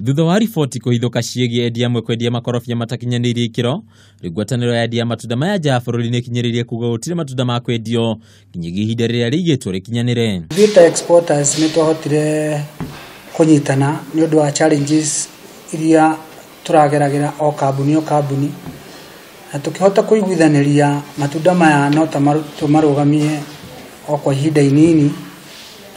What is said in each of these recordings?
Thutha wa riboti kũhithũka ciĩgiĩ endia amwe kwendia makorobia matakinyanĩirie ikĩro, rĩu ngwatanĩro ya endia matunda maya nja ya bũrũri nĩ ĩkinyĩrĩirie kuga gũtirĩ matunda ma kwendio nginyagia ihinda rĩrĩa rĩigĩtwo rĩkinyanĩre. Ithuĩ ta exporters nĩ twahotire kũnyitana nĩ ũndũ wa challenges iria tũrageragĩra o kambuni o kambuni, na tũkĩhota kũiguithanĩria matunda maya no tũmarũgamie o kwa ihinda inini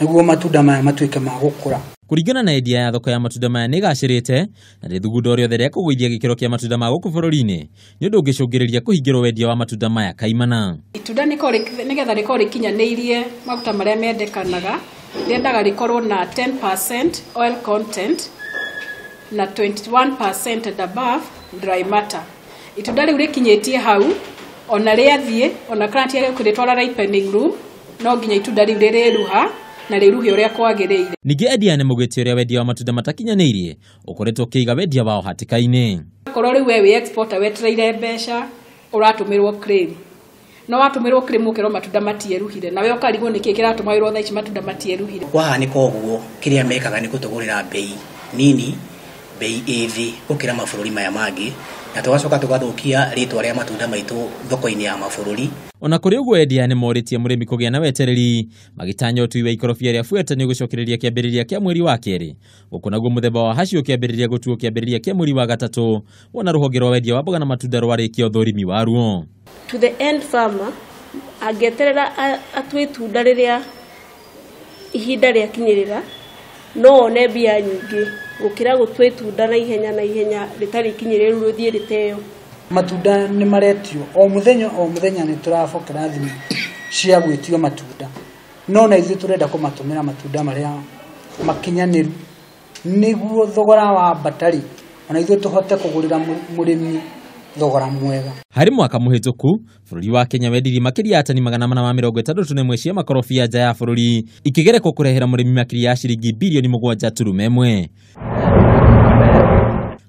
nĩguo matunda maya matuĩke ma gũkũra. Kũringana na endia ya thoko ya matunda maya nĩ ĩgacĩrĩte na rĩthugundo rĩothe rĩa kũgũithia gĩkĩro kĩa matunda ma gũkũ bũrũri-inĩ nĩ ũndũ ũngĩcũngĩrĩria kũhingĩrwo wendia wa matunda maya kaimana. Itunda nĩgetha rĩkorwo rĩkinyanĩirie maguta marĩa mendekanaga, rĩendaga rĩkorwo na 10% oil content na 21% and above dry matter. Itunda rĩu rĩkinyĩtie hau, ona rĩathiĩ, ona client agĩkũrĩtwara ripening room, no nginya itunda rĩu rĩrĩruha na rĩruhe ũrĩa kwagĩrĩire. Ningĩ endia nĩ maugĩte ũrĩa wendia wa matunda matakinyanĩirie ũkoretwo ũkĩiga wendia wao hatĩka-inĩ. Korwo rĩu we wĩ exporter wetereire mbeca ũratũmĩrwo claim, no watũmĩrwo claim ũkerwo matunda matieruhire, nawe ũkarigwo nĩkĩ kĩratũma wĩrwo thaa ici matunda matieruhire. Kwahanĩka ũguo kĩrĩa mekaga nĩ gũtũgũrĩra mbei nini, mbei ĩ thĩ gũkĩra mabũrũri maya mangĩ, na tũgacoka tũgathũkia rĩtwa rĩa matunda maitũ thoko-inĩ ya mabũrũri. Ona kũrĩ ũguo endia nĩ morĩtie mũrĩmi kũgĩa na wetereri magĩtanya ũtui wa ikorobia rĩa Fuerte nĩ ũgũcokereria kĩambĩrĩria kĩa mweri wa kerĩ, gũkũ naguo mũthemba wa haci ũkĩambĩrĩria gũtuo kĩambĩrĩria kĩa mweri wa gatatũ, wona rũhonge rwa wendia wa mboga na matunda rwarĩkia ũthũrimi waruo. To the end farmer angĩeterera atue itunda rĩrĩa ihinda rĩakinyĩrĩra no one mbia nyingĩ gũkĩra gũtua itunda na ihenya na ihenya rĩtarĩ ikinyĩrĩru rĩthiĩ rĩteo. Matunda nĩ maretio o mũthenya o mũthenya, nĩ tũrabokera thimũ cia gwĩtio matunda, no na ithuĩ tũrenda kũmatũmĩra matunda marĩa makinyanĩru nĩguo thogora wa mbatari ona ithuĩ tũhote kũgũrĩra mũrĩmi thogora mwega. Harĩ mwaka mũhĩtũku bũrũri wa Kenya wendirie makĩria ya tani 461 cia makorobia nja ya bũrũri, ikĩgerekwo kũrehera mũrĩmi makĩria ya ciringi bilioni 7.1.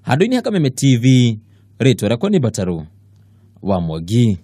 Handũ-inĩ ha Kameme TV, rĩtwa rĩakwa nĩ Mbataru wa Mwangi.